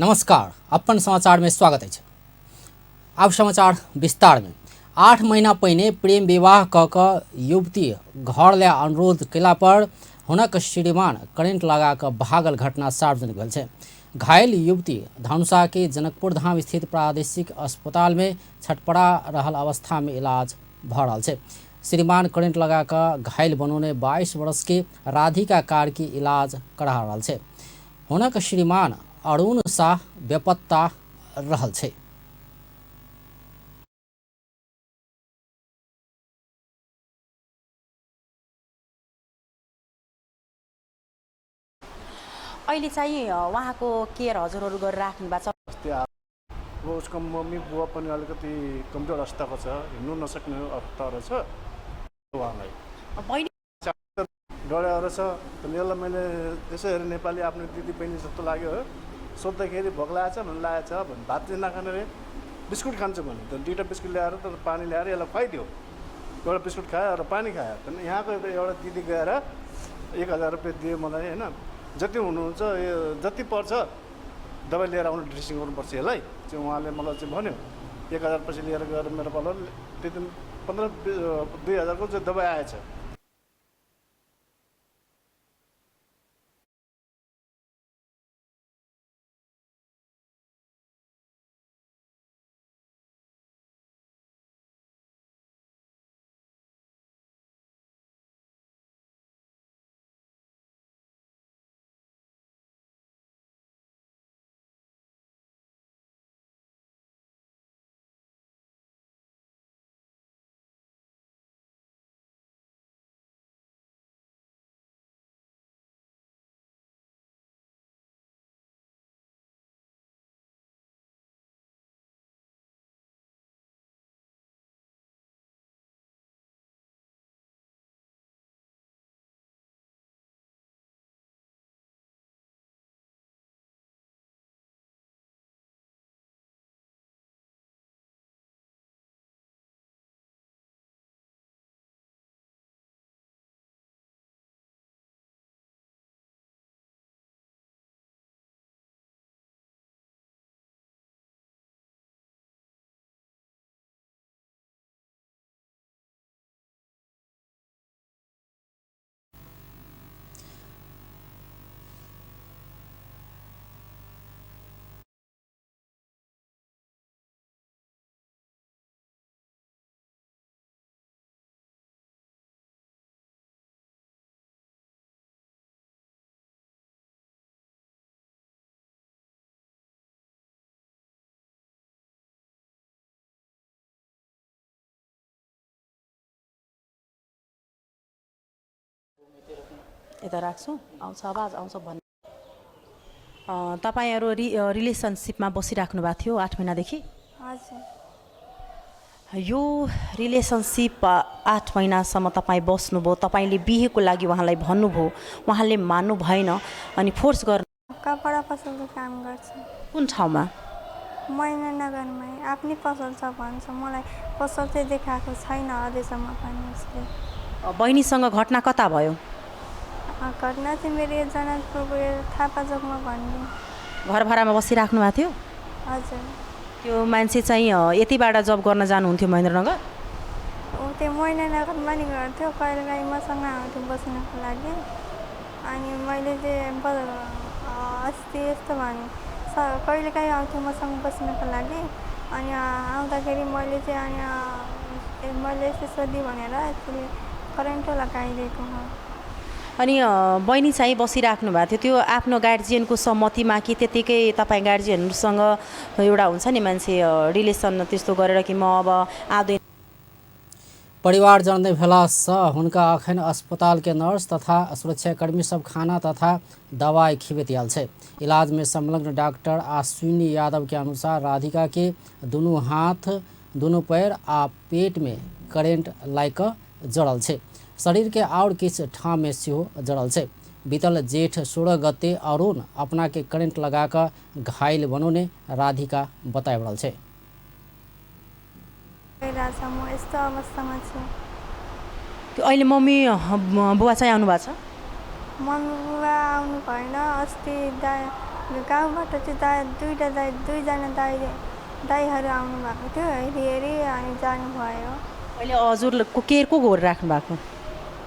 नमस्कार, अपन समाचार में स्वागत अछि। आब समाचार विस्तार में। 8 महीना पहिने प्रेम विवाह क क युवती घर ले अनुरोध कयला पर हुनक श्रीमान करेंट लगा क भागल घटना सार्वजनिक भेल छै। घायल युवती धनुषा के जनकपुर धाम स्थित प्रादेशिक अस्पताल में छटपटा रहल अवस्था में इलाज भ रहल छै। श्रीमान करेंट लगा क घायल बनौने 22 वर्ष के राधिका कार्की इलाज करा रहल छै। हुनक श्रीमान अरुण शाह बेपत्ता रहल छै। अहिले चाहिँ उहाँको केयर हजुरहरू गरेर राख्नु भएको छ। अब उसको मम्मी बुवा पनि अलिकति कमजोर अवस्थाको छ, हिँड्नु नसक्ने अवस्था रहेछ। उहाँलाई बहिनी डराएर रहेछ। तर यसलाई मैले यसो हेरेँ, नेपाली आफ्नो दिदी बहिनी जस्तो लाग्यो हो। सोद्धाखेरि भोक लागेको छ भने लागेको छ भने भात चाहिँ नखाने रे, बिस्कुट खान्छु भने त दुईवटा बिस्कुट ल्याएर तर पानी ल्याएर यसलाई खुवाइदियो। एउटा बिस्कुट खायो र पानी खायो। तर यहाँको एउटा दिदी गएर 1000 रुपियाँ दियो मलाई, होइन, जति हुनुहुन्छ यो जति पर्छ दबाई लिएर आउनु, ड्रेसिङ गर्नुपर्छ यसलाई चाहिँ उहाँले मलाई चाहिँ भन्यो। 1000 पछि लिएर गएर मेरो पालो त्यति पन्ध्र दुई हजारको चाहिँ दबाई आएछ। यता राख्छु, आउँछ आवाज आउँछ भन्ने। तपाईँहरू रिलेसनसिपमा बसिराख्नु भएको थियो 8 महिनादेखि? हजुर। यो रिलेसनसिप 8 महिनासम्म तपाईँ बस्नुभयो, तपाईँले बिहेको लागि उहाँलाई भन्नुभयो, उहाँले मान्नु भएन अनि फोर्स गर्नु। कपडा पसलको काम गर्छ। कुन ठाउँमा? महेन्द्रनगरमै। आफ्नै पसल छ भन्छ, मलाई पसल चाहिँ देखाएको छैन अझैसम्म पनि उसले। बहिनीसँग घटना कता भयो? घटना चाहिँ मेरो यो जनकपुरको यो थापा चोकमा भन्ने। घर भाडामा बसिराख्नु भएको थियो? हजुर। त्यो मान्छे चाहिँ यतिबाट जब गर्न जानुहुन्थ्यो महेन्द्रनगर? ऊ त्यो महेन्द्रनगरमा नि गर्थ्यो, कहिलेकाहीँ मसँग आउँथ्यो बस्नको लागि। अनि मैले चाहिँ अस्ति यस्तो भने कहिलेकाहीँ आउँथ्यो मसँग बस्नको लागि। अनि आउँदाखेरि मैले चाहिँ अनि मैले यस्तो सोधेँ भनेर यसरी करेन्ट लगाइदिएको हो। अनि बहिनी चाहिँ बसिराख्नु भएको थियो, त्यो आफ्नो गार्जियनको सहमतिमा कि त्यतिकै तपाईँ गार्जियनहरूसँग एउटा हुन्छ नि मान्छे रिलेसन त्यस्तो गरेर कि म अब आउँदैन? परिवारजन नै भेलासँ हुनका अखन अस्पताल के नर्स तथा सुरक्षाकर्मी सब खाना तथा दवाई खिबैत आयल छै। इलाज में संलग्न डॉक्टर अश्विनी यादव के अनुसार राधिका के दुनू हाथ, दुनू पैर आ पेट में करेंट लागि कऽ जड़ल छै। शरीर के और किछु ठाम में सेहो जड़ल छै। बीतल जेठ 16 गते अरुण अपना के करेंट लगा कऽ घायल बनौने राधिका बताबि रहल छै। म यस्तो अवस्थामा छु। त्यो अहिले मम्मी बुवा चाहिँ आउनु भएको छ? मम्मी बुवा आउनु भएन। अस्ति गाउँबाट चाहिँ दाइ दुईवटा दाइ दुईजना दाइ दाईहरू आउनुभएको थियो हेरी हेरी अनि जानुभयो। अहिले हजुरको केयर को गरिराख्नु भएको?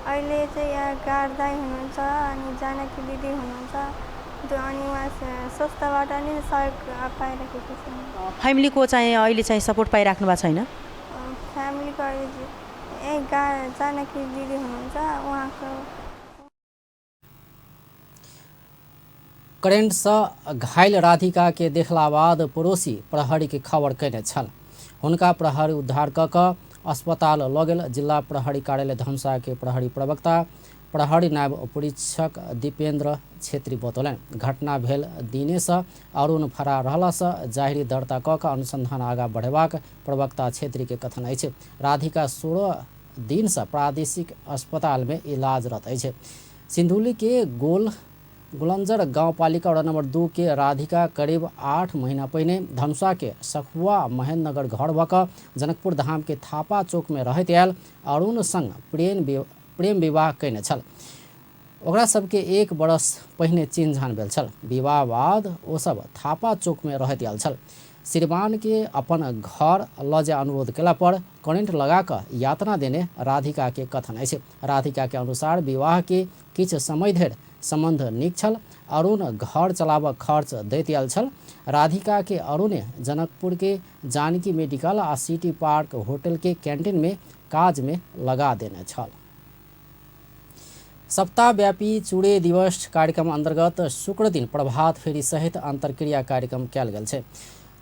अहिले चाहिँ यहाँ गार दाई हुनुहुन्छ अनि जानकी दिदी हुनुहुन्छ अनि उहाँ संस्थाबाट नै सहयोग पाइराखेको छु। फ्यामिलीको चाहिँ अहिले चाहिँ सपोर्ट पाइराख्नु भएको छैन? फ्यामिलीको अहिले ए जानकी दिदी हुनुहुन्छ उहाँको। करेंट से घायल राधिका के देखला बाद पड़ोसी प्रहरी के खबर कयने छल। हुनका प्रहरी उद्धार क कऽ अस्पताल लऽ गेल। जिल्ला प्रहरी कार्यालय धनुषा के प्रहरी प्रवक्ता प्रहरी नायब उपरीक्षक दीपेंद्र छेत्री बतौलनि। घटना भेल दिनेसँ अरुण फरार रहलासँ जाहिरी दर्ता क कऽ अनुसंधान आगाँ बढ़ेबाक प्रवक्ता छेत्री के कथन अछि। राधिका 16 दिनसँ प्रादेशिक अस्पताल में इलाजरत अछि। सिंधुली के गोलंजर गाउँपालिका वडा नंबर 2 के राधिका करीब 8 महीना पहिने धनुषा के सखुआ महेंद्रनगर घर भऽ कऽ जनकपुर धाम के थापा चौक में रहैत आयल अरुण संग प्रेम विवाह कयने छल। ओकरा सबके 1 बरस पहिने चिन्हजान भेल छल। विवाह बाद ओसब थापा चौक में रहैत आयल छल। श्रीमान के अपन घर लऽ जाय अनुरोध केला पर करेंट लगा कऽ यातना देने राधिका के कथन अछि। राधिका के अनुसार विवाह के किछु समय धरि संबंध नीक छल। अरुण घर चलाबक खर्च दैत आयल छल। राधिका के अरुणे जनकपुर के जानकी मेडिकल आ सिटी पार्क होटल के कैंटीन में काज में लगा देने छल। सप्ताहव्यापी चूड़े दिवस कार्यक्रम अंतर्गत शुक्र दिन प्रभात फेरी सहित अंतर्क्रिया कार्यक्रम कयल गेल छै।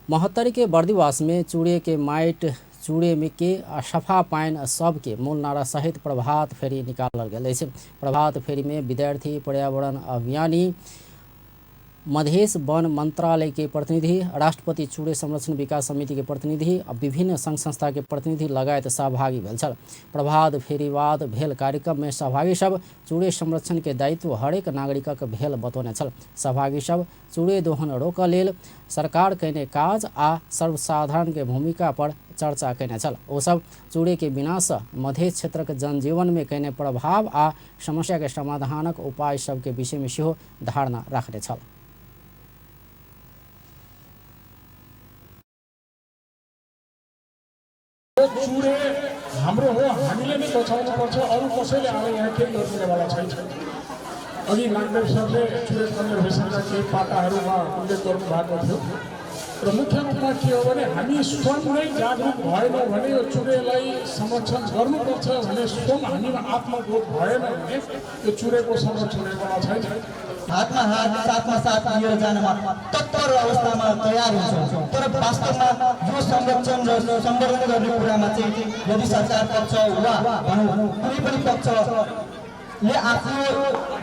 महोत्तरी के बर्दिवास में चूड़े के माटि चूड़े में के सफा पानि सब के मूल नारा सहित प्रभात फेरी निकालल गेल अछि। प्रभात फेरी में विद्यार्थी, पर्यावरण अभियानी, मधेश वन मंत्रालय के प्रतिनिधि, राष्ट्रपति चूड़े संरक्षण विकास समिति के प्रतिनिधि आ विभिन्न संघ संस्था के प्रतिनिधि लगायत सहभागी भेल छल। प्रभात फेरी बाद भेल कार्यक्रम में सहभागी सब चूड़े संरक्षण के दायित्व हरेक नागरिकक भेल बतौने छल। सहभागी सब चूड़े दोहन रोकऽ लेल सरकार कयने काज आ सर्वसाधारण के भूमिका पर चर्चा कयने छल। ओसब चूड़े के विनाश मधेश क्षेत्रक जनजीवन में कयने प्रभाव आ समस्या के समाधानक उपाय सबके विषय में सेहो धारणा राखने छल। चुरे हाम्रो हो, हामीले नै बचाउनु पर्छ, अरू कसैले आएर यहाँ केही गरिदिनेवाला छैन। अघि नागदेव सरले चुरे कन्जर्भेसनका केही पाटाहरूमा उल्लेख गर्नुभएको थियो र मुख्य रूपमा के हो भने हामी स्वयं नै जागरुक भएनौँ भने यो चुरेलाई संरक्षण गर्नुपर्छ भने स्वयं हामीमा आत्मबोध भएन भने यो चुरेको संरक्षण हुनेवाला छैन। हातमा हात साथमा साथ लिएर जानमा तत्पर अवस्थामा तयार हुन्छौँ, तर वास्तवमा यो संरक्षण र सम्वर्धन गर्ने कुरामा चाहिँ यदि सरकार पक्ष वा भनौँ कुनै पनि पक्षले आफ्नो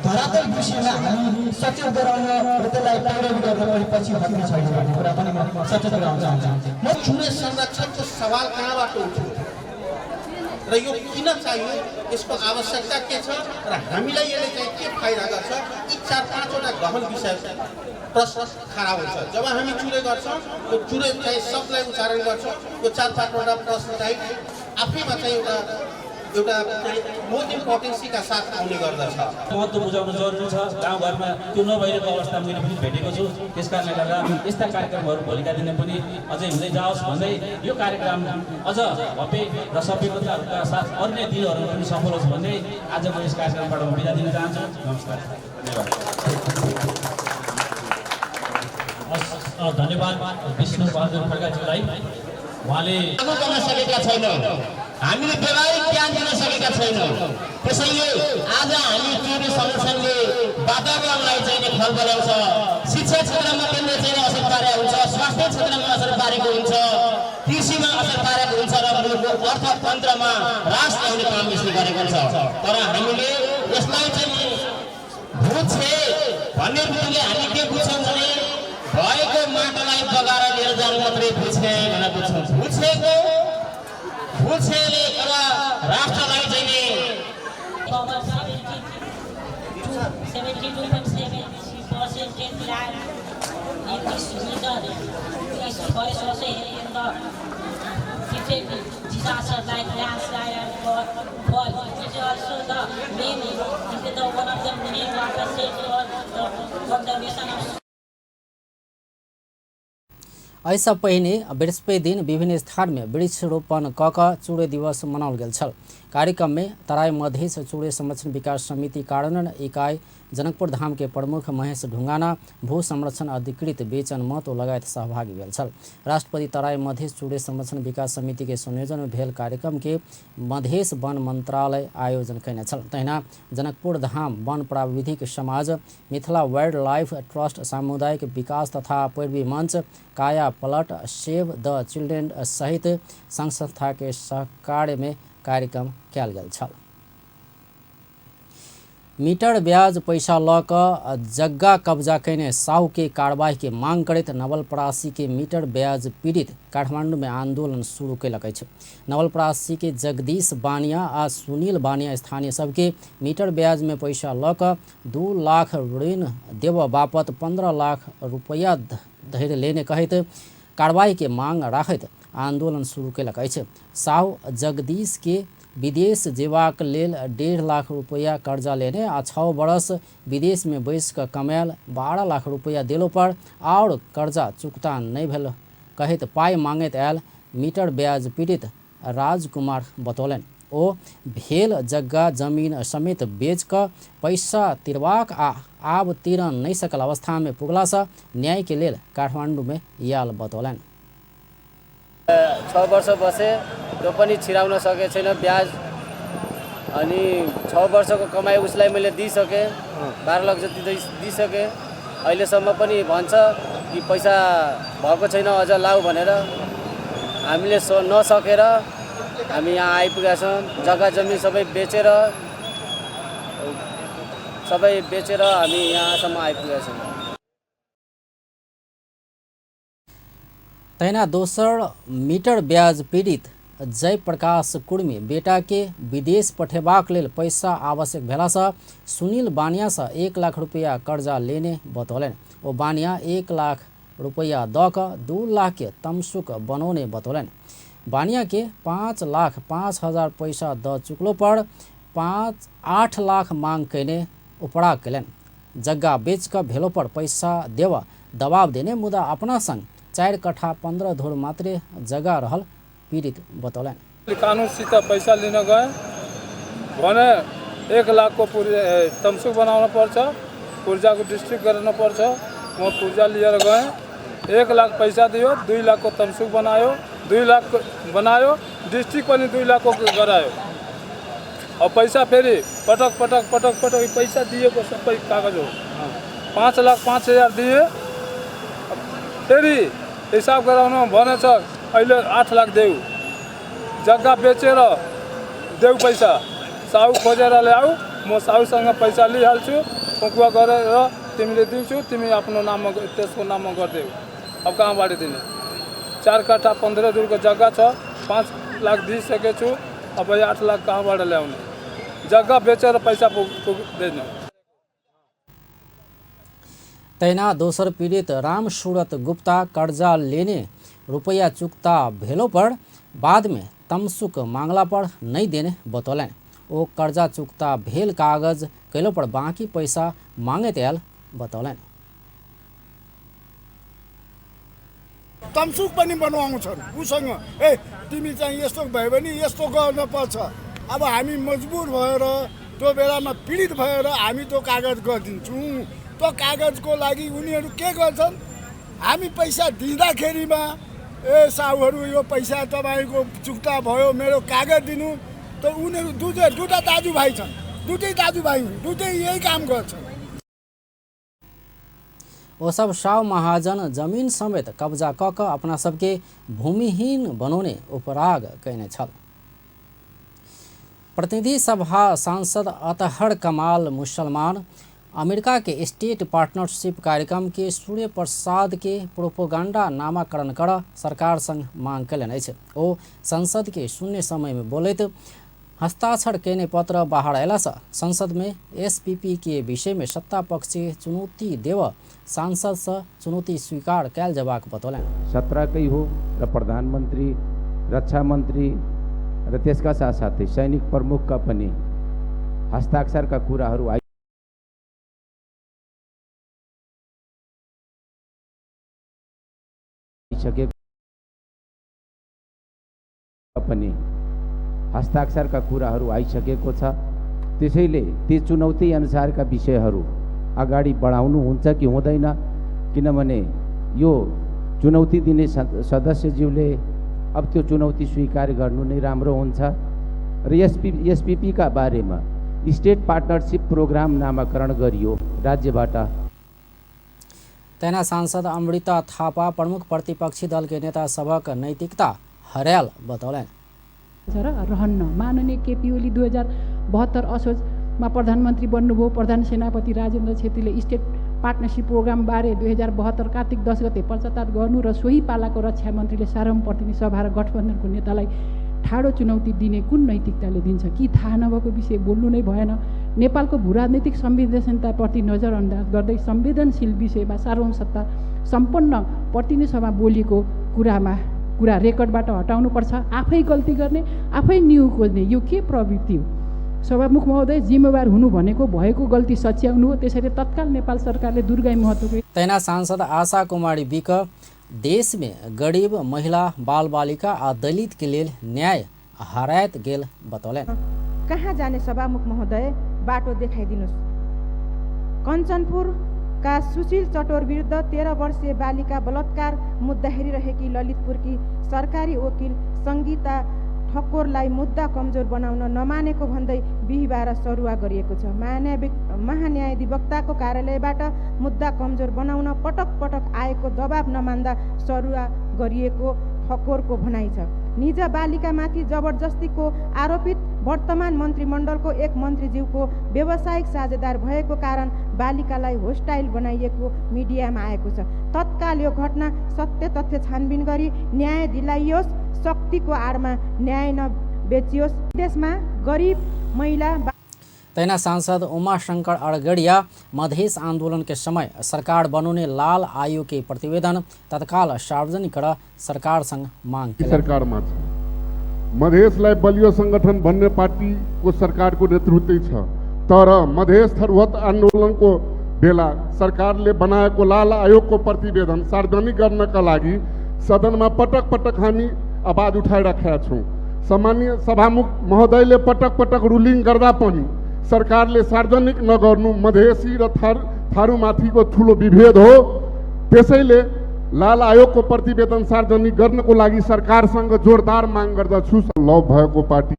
धरातल विषयमा हामी सचेत गराउन र त्यसलाई पैरवी गर्न पनि पछि हट्ने छैन भन्ने कुरा पनि म सचेत गराउन चाहन्छु। म चुरे संरक्षणको सवाल कहाँबाट उठ्यो र यो किन चाहियो, यसको आवश्यकता के छ र हामीलाई यसले चाहिँ के फाइदा गर्छ, यी 4-5वटा गहन विषय प्रश्न खडा हुन्छ। जब हामी चुरे गर्छौँ, यो चुरे चाहिँ शब्दलाई उच्चारण गर्छौँ, यो 4-5वटा प्रश्न चाहिँ आफैमा चाहिँ एउटा एउटा मोस्ट इम्पोर्टेन्सीका साथ आउने गर्दछ। महत्त्व बुझाउनु जरुरी छ। गाउँघरमा त्यो नभइरहेको अवस्था मैले पनि भेटेको छु। त्यस कारणले गर्दा यस्ता कार्यक्रमहरू भोलिका दिनमा पनि अझै हुँदै जाओस् भन्दै यो कार्यक्रम अझ भव्य र सभ्यताका साथ अन्य दिनहरूमा पनि सफल होस् भन्दै आजको यस कार्यक्रमबाट म बिदा दिन चाहन्छु। नमस्कार, धन्यवाद। धन्यवाद विष्णु बहादुर खड्काज्यूलाई। उहाँले लागू गर्न सकेका छैनौँ, हामीले व्यवहारिक ज्ञान दिन सकेका छैनौँ। त्यसैले आज हामी चुरे संरक्षणले वातावरणलाई चाहिँ फल बनाउँछ, शिक्षा क्षेत्रमा त्यसले चाहिँ असर पारेको हुन्छ, स्वास्थ्य क्षेत्रमा असर पारेको हुन्छ, कृषिमा असर पारेको हुन्छ र मुलुकको अर्थतन्त्रमा ह्रास ल्याउने काम यसले गरेको हुन्छ। तर हामीले यसलाई चाहिँ भूक्षय भन्ने बित्तिकै हामी के बुझ्छौँ भने भएको माटोलाई बगाएर लिएर जानु मात्रै भूक्षय भनेर बुझ्छौँ। भूक्षयले एउटा राष्ट्रलाई चाहिँ 72.7% land in this region is forest also in the different disasters like landslide and fall. It is also the main, it is the one of the main water source for the conservation of एहिसँ पहिने बृहस्पति दिन विभिन्न स्थानमे वृक्षरोपण कऽ कऽ चूरे दिवस मनाओल गेल छल। कार्यक्रममे तराई मधेश चूरे संरक्षण विकास समिति कार्यान्वयन इकाई जनकपुर धाम के प्रमुख महेश ढुंगाना, भू संरक्षण अधिकृत बेचन महतो लगायत सहभागी भेल छल। राष्ट्रपति तराई मधेश चूरे संरक्षण विकास समिति के संयोजन में भेल कार्यक्रम के मधेश वन मंत्रालय आयोजन कयने छल। तहिना जनकपुर धाम वन प्राविधिक समाज, मिथिला वाइल्ड लाइफ ट्रस्ट, सामुदायिक विकास तथा पैरवी मंच, काया पलट, सेव द चिल्ड्रेन सहित संघ संस्था के सहकार्य में कार्यक्रम कयल गेल छल। मीटर ब्याज पैसा लऽ कऽ जग्गा कब्जा कयने साहू के कार्रवाई के मांग करैत नवलपरासी के मीटर ब्याज पीड़ित काठमांडू में आंदोलन शुरू कयलक अछि। नवलपरासी के जगदीश बानिया आ सुनील बानिया स्थानीय सबके मीटर ब्याज में पैसा लऽ कऽ 2 लाख ऋण देबऽ बापत 15 लाख रुपया धरि लेने कहैत कार्रवाई के मांग राखैत आंदोलन शुरू कयलक अछि। साहू जगदीश के विदेश जेबाक लेल 1.5 लाख रुपया कर्जा लेने आ 6 वर्ष विदेश में बैस कऽ कमायल 12 लाख रुपया देलो पर और कर्जा चुकता नहि भेल कहैत पाइ मांगैत आयल मीटर ब्याज पीड़ित राजकुमार बतौलनि। ओ भेल जग्गा जमीन समेत बेच कऽ पैसा तिरबाक आ आब तिरन नहि सकल अवस्था में पुगलासँ न्याय के लेल काठमांडू में आयल बतौलनि। 6 वर्ष बसे त्यो पनि छिराउन सकेको छैन ब्याज, अनि 6 वर्षको कमाइ उसलाई मैले दिइसकेँ, 12 लाख जति दिइसकेँ। अहिलेसम्म पनि भन्छ कि पैसा भएको छैन अझ लाऊ भनेर। हामीले नसकेर हामी यहाँ आइपुगेका छौँ। जग्गा जमिन सबै बेचेर हामी यहाँसम्म आइपुगेका छौँ। तहिना दोसर मीटर ब्याज पीड़ित जयप्रकाश कुर्मी बेटा के विदेश पठेबाक लेल पैसा आवश्यक भेलासँ सुनील बानियासँ 1 लाख रुपया कर्जा लेने बतौलनि। ओ बानिया 1 लाख रुपया दऽ कऽ 2 लाख के तमसुक बनौने बतौलनि। बानिया के 5,05,000 पैसा दऽ चुकलो पर 8 लाख मांग कयने उपराग कयलनि। जग्गा बेच कऽ भेलो पर पैसा देबऽ दबाव देने मुदा अपना संग 4 कट्ठा 15 धुर मात्रै जग्गा रहल पीड़ित बतौलनि। कानुनसित पैसा लिन गए भने 1 लाखको तमसुक बनाउन पर्छ, पूर्जाको डिस्ट्रिक्ट गर्न पर्छ। म पूर्जा लिएर गएँ, 1 लाख पैसा दियो, 2 लाखको तमसुक बनायो, 2 लाख बनायो, डिस्ट्रिक्ट पनि 2 लाखको गरायो। अब पैसा फेरि पटक पटक पटक पटक पैसा दिएको सबै कागज हो। 5,05,000 दिए, फेरि हिसाब गराउन भनेछ अहिले 8 लाख देऊ, जग्गा बेचेर देऊ पैसा, साहु खोजेर ल्याऊ, म साहुसँग पैसा लिइहाल्छु, फुकुवा गरेर तिमीले दिन्छु, तिमी आफ्नो नाममा त्यसको नाममा गरिदेऊ। अब कहाँबाट दिने? 4 कट्ठा 15 धुरको जग्गा छ, 5 लाख दिइसकेछु, अब 8 लाख कहाँबाट ल्याउने? जग्गा बेचेर पैसा पुग्दैन। तहिना दोसर पीड़ित राम सूरत गुप्ता कर्जा लेने रुपया चुकता भेलो पर बाद में तमसुक मांगला पर नहीं देने बतौलनि। ओ कर्जा चुकता भेल कागज कयलो पर बाकी पैसा मांगैत आयल बतौलनि। तमसुक पनि बनाउँछन् उसँग, ए तिमी चाहिँ यस्तो भयो भने यस्तो गर्नुपर्छ। अब हामी मजबुर भएर त्यो बेलामा पीडित भएर हामी त्यो कागज गरिदिन्छौँ। त्यो कागजको लागि उनीहरू के गर्छन्, हामी पैसा दिँदाखेरिमा ए साहुहरू यो पैसा तपाईँको चुक्ता भयो, मेरो कागज दिनु। त उनीहरू दुईवटा दाजुभाइ छन्, दुईटै दाजुभाइ हुन्, दुईटै यही काम गर्छन्। ओ सब साहु महाजन जमीन समेत कब्जा कऽ कऽ अपना सबके भूमिहीन बनौने उपराग कयने छल। प्रतिनिधि सभा सांसद अतहर कमाल मुसलमान अमेरिका के स्टेट पार्टनरशिप कार्यक्रम के सूर्य प्रसाद के प्रोपोगंडा नामाकरण कर सरकार संग मांग कयलनि अछि। ओ संसद के शून्य समय में बोलैत हस्ताक्षर कयने पत्र बाहर अयलासँ संसद में एसपीपी के विषय में सत्ता पक्ष के चुनौती देव सांसद से चुनौती स्वीकार कयल जेबाक बतौलनि। 17 कै हो र प्रधानमन्त्री, रक्षा मन्त्री र त्यसका साथसाथै सैनिक प्रमुखका पनि हस्ताक्षरका कुराहरू आइसकेको पनि हस्ताक्षरका कुराहरू आइसकेको छ। त्यसैले ती चुनौती अनुसारका विषयहरू अगाडि बढाउनु हुन्छ कि हुँदैन, किनभने यो चुनौती दिने सदस्यज्यूले अब त्यो चुनौती स्वीकार गर्नु नै राम्रो हुन्छ। र एसपीपी का बारेमा स्टेट पार्टनरसिप प्रोग्राम नामाकरण गरियो राज्यबाट। तहिना सांसद अमृता थापा प्रमुख प्रतिपक्षी दल के नेता सभक नैतिकता हरायल बतौलनि। र रहन्न। माननीय केपी ओली 2072 असोजमा प्रधानमन्त्री बन्नुभयो। प्रधान सेनापति राजेन्द्र छेत्रीले स्टेट पार्टनरसिप प्रोग्रामबारे 2072 कार्तिक 10 गते पश्चाताप गर्नु र सोही पालाको रक्षा मन्त्रीले सार्वभौम प्रतिनिधि सभा र गठबन्धनको नेतालाई ठाडो चुनौती दिने कुन नैतिकताले दिन्छ? कि थाहा नभएको विषय बोल्नु नै भएन? नेपालको भूराजनीतिक संवेदनशीलताप्रति नजरअन्दाज गर्दै संवेदनशील विषयमा सार्वभौम सत्ता सम्पन्न प्रतिनिधि सभा बोलिएको कुरा रेकर्डबाट हटाउनुपर्छ। आफै गल्ती गर्ने, आफै न्यु खोज्ने, यो के प्रवृत्ति हो? सभामुख महोदय, जिम्मेवार हुनु भनेको भएको गल्ती सच्याउनु हो। त्यसैले तत्काल नेपाल सरकारले दुर्गाई महत्त्वको। तहिना सांसद आशा कुमारी विक देश में गरीब महिला, बाल बालिका आ दलित के लेल न्याय हरायत गेल बतौलनि। कहाँ जाने सभामुख महोदय, बाटो देखाइदिनुहोस्। कञ्चनपुरका सुशील चटोर विरुद्ध 13 वर्षीय बालिका बलात्कार मुद्दा हेरिरहेकी ललितपुरकी सरकारी वकिल सङ्गीता ठक्कोरलाई मुद्दा कमजोर बनाउन नमानेको भन्दै बिहिबार सरुवा गरिएको छ। महान्यायाधिवक्ताको कार्यालयबाट मुद्दा कमजोर बनाउन पटक पटक आएको दबाब नमान्दा सरुवा गरिएको ठक्कोरको भनाइ छ। निज बालिकामाथि जबरजस्तीको आरोपित वर्तमान मन्त्रीमण्डलको एक मन्त्रीज्यूको व्यावसायिक साझेदार भएको कारण बालिकालाई होस्टाइल बनाइएको मिडियामा आएको छ। तत्काल यो घटना सत्य तथ्य छानबिन गरी न्याय दिलाइयोस्, शक्तिको आडमा न्याय नबेचियोस्। देशमा गरिब महिला। तहिना सांसद उमाशंकर अरगड़िया मधेश आंदोलन के समय सरकार बनौने लाल आयोग के प्रतिवेदन तत्काल सार्वजनिक कर सरकार संग मांग केलनि। सरकारमा छ मधेशलाई बलियो संगठन भन्ने पार्टीको सरकारको नेतृत्व छ, तर मधेश थरुहत आन्दोलनको बेला सरकारले बनाएको लाल आयोगको प्रतिवेदन सार्वजनिक गर्नका लागि सदनमा पटक पटक हामी आवाज उठाइराखेका छौँ। सामान्य सभामुख महोदयले पटक पटक रुलिङ गर्दा पनि सरकारले सार्वजनिक नगर्नु मधेसी र थारूमाथिको ठुलो विभेद हो। त्यसैले लाल आयोगको प्रतिवेदन सार्वजनिक गर्नको लागि सरकारसँग जोरदार माग गर्दछु। लभ भएको पार्टी।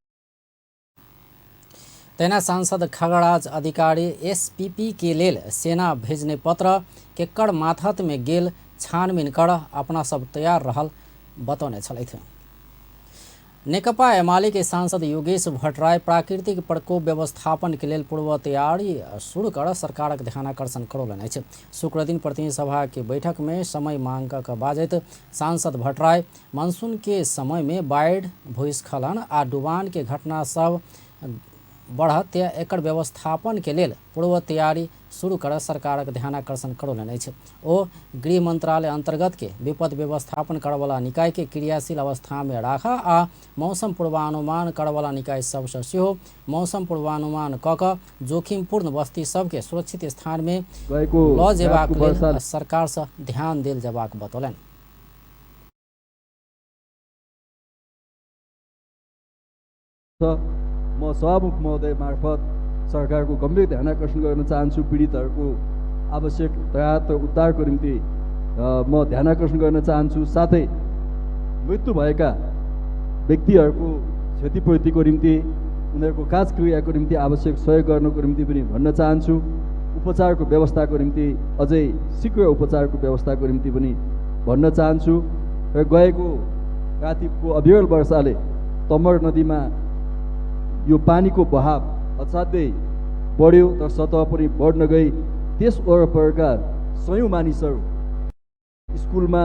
तहिना सांसद खगराज अधिकारी एसपीपी के लेल सेना भेजने पत्र केकर माथत में गेल छानबीन कर अपना सब तैयार रहल बतौने छलथि। नेकपा एमाले के सांसद योगेश भट्टराई प्राकृतिक प्रकोप व्यवस्थापन के लेल पूर्व तैयारी शुरू कर सरकारक ध्यानाकर्षण करौलनि अछि। शुक्रदिन प्रतिनिधि सभा के बैठक में समय मांग क बाजैत सांसद भट्टराई मानसून के समय में बाढ़ि, भूस्खलन आ डुबान के घटना सब बढ़त एकर व्यवस्थापन के लेल पूर्व तैयारी शुरू कर सरकारक ध्यानाकर्षण करौलनि अछि। ओ गृह मंत्रालय अंतर्गत के विपद व्यवस्थापन करवला निकाय के क्रियाशील अवस्था में राख आ मौसम पूर्वानुमान करवला निकाय सबसँ सेहो मौसम पूर्वानुमान क क जोखिमपूर्ण बस्ती सबके सुरक्षित स्थान में ल जेबाक लेल सरकार सँ ध्यान देल जेबाक बतौलनि। म सभामुख महोदय मार्फत सरकारको गम्भीर ध्यान आकर्षण गर्न चाहन्छु। पीडितहरूको आवश्यक राहत र उद्धारको निम्ति म ध्यान आकर्षण गर्न चाहन्छु। साथै मृत्यु भएका व्यक्तिहरूको क्षतिपूर्तिको निम्ति, उनीहरूको काजक्रियाको निम्ति आवश्यक सहयोग गर्नको निम्ति पनि भन्न चाहन्छु। उपचारको व्यवस्थाको निम्ति, अझै शीघ्र उपचारको व्यवस्थाको निम्ति पनि भन्न चाहन्छु। र गएको रातिको अविरल वर्षाले तमर नदीमा यो पानीको बहाव असाध्यै बढ्यो र सतह पनि बढ्न गई। त्यस वरपरका सयौँ मानिसहरू स्कुलमा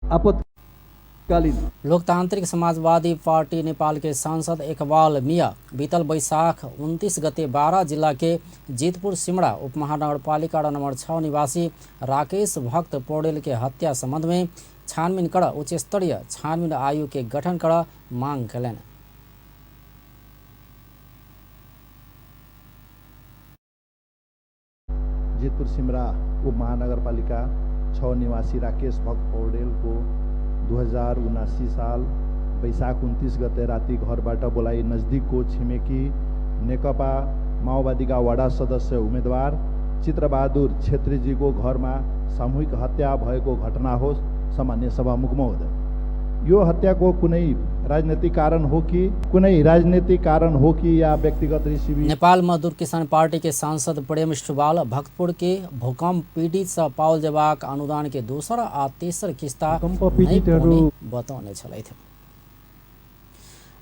आपतकालीन। लोकतांत्रिक समाजवादी पार्टी नेपाल के सांसद इकबाल मिया बीतल बैसाख 29 गते 12 जिला के जीतपुर सिमरा उपमहानगरपालिका नंबर 6 निवासी राकेश भक्त पौडेल के हत्या संबंध में छानबीन कर उच्च स्तरीय छानबीन आयोग के गठन कर मांग कयलनि। ललितपुर सिमरा उपमहानगरपालिका 6 निवासी राकेश भक्त पौडेलको 2079 साल वैशाख 29 गते राति घरबाट बोलाई नजदिकको छिमेकी नेकपा माओवादीका वडा सदस्य उम्मेद्वार चित्रबहादुर छेत्रीजीको घरमा सामूहिक हत्या भएको घटना हो। सामान्य सभामुख महोदय, यो हत्याको कुनै राजनीतिक कारण हो कि या व्यक्तिगत रिसिभी। नेपाल मजदूर किसान पार्टी के सांसद प्रेम सुवाल भक्तपुर के भूकंप पीड़ित से पाओल जेबाक अनुदान के दोसर आ तेसर किस्ता नहीं बतौने छलथि।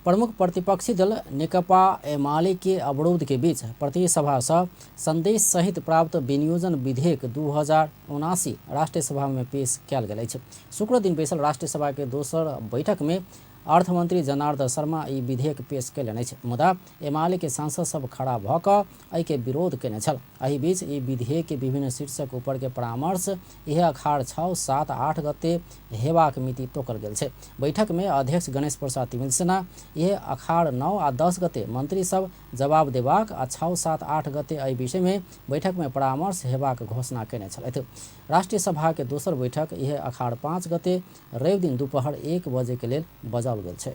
प्रमुख प्रतिपक्षी दल नेकपा एमाले के अवरोध के बीच प्रतिसभा से संदेश सहित प्राप्त विनियोजन विधेयक 2079 राष्ट्रीय सभा में पेश कयल गेल अछि। शुक्र दिन बैसल राष्ट्रीय सभा के दोसर बैठक में अर्थमंत्री जनार्दन शर्मा ई विधेयक पेश कयलनि अछि, मुदा एमाले के सांसद सब खड़ा भऽ कऽ एहिके विरोध कयने छल। एहि बीच ई विधेयक के विभिन्न शीर्षक ऊपर के परामर्श इएह अखाड़ 6, 7, 8 गते हेबाक मिति तोकल गेल छै। बैठक में अध्यक्ष गणेश प्रसाद तिमिल्सिना इएह अखाड़ 9 आ 10 गते मंत्री सब जवाब देबाक आ 6, 7, 8 गते एहि विषय में बैठक में परामर्श हेबाक घोषणा कयने छलथि। राष्ट्रीय सभा के दोसर बैठक इएह अखाड़ 5 गते रवि दिन दोपहर 1 बजे के लेल बजाओल गेल छै।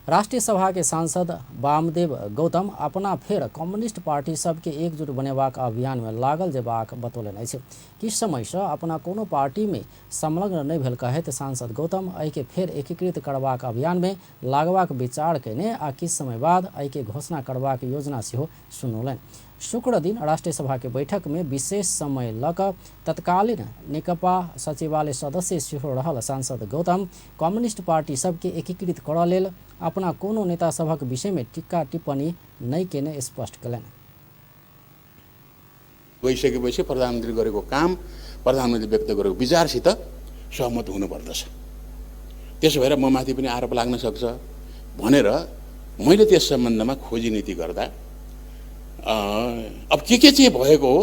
राष्ट्रीय सभा के सांसद वामदेव गौतम अपना फेर कम्युनिस्ट पार्टी सबके एकजुट बनेबाक अभियान में लागल जेबाक बतौलनि अछि। किछु समय से अपना कोनो पार्टी में संलग्न नहि भेल कहैत सांसद गौतम एहिके फेर एकीकृत करबाक अभियान में लागबाक विचार कयने आ किछु समय बाद एहिके घोषणा करबाक योजना सेहो सुनौलनि। शुक्र दिन राष्ट्रीय सभा के बैठक में विशेष समय लऽ कऽ तत्कालीन नेकपा सचिवालय सदस्य सेहो रहल सांसद गौतम कम्युनिस्ट पार्टी सबके एकीकृत करऽ लेल अपना कोनो नेता सभक विषय में टीका टिप्पणी नहि केने स्पष्ट कयलनि। गइसकेपछि प्रधानमन्त्री गरेको काम, प्रधानमन्त्री व्यक्त गरेको विचारसित सहमत हुनुपर्दछ। त्यसो भएर म माथि पनि आरोप लाग्न सक्छ भनेर मैले त्यस सम्बन्धमा खोजी नीति गर्दा अब के चाहिँ भएको हो,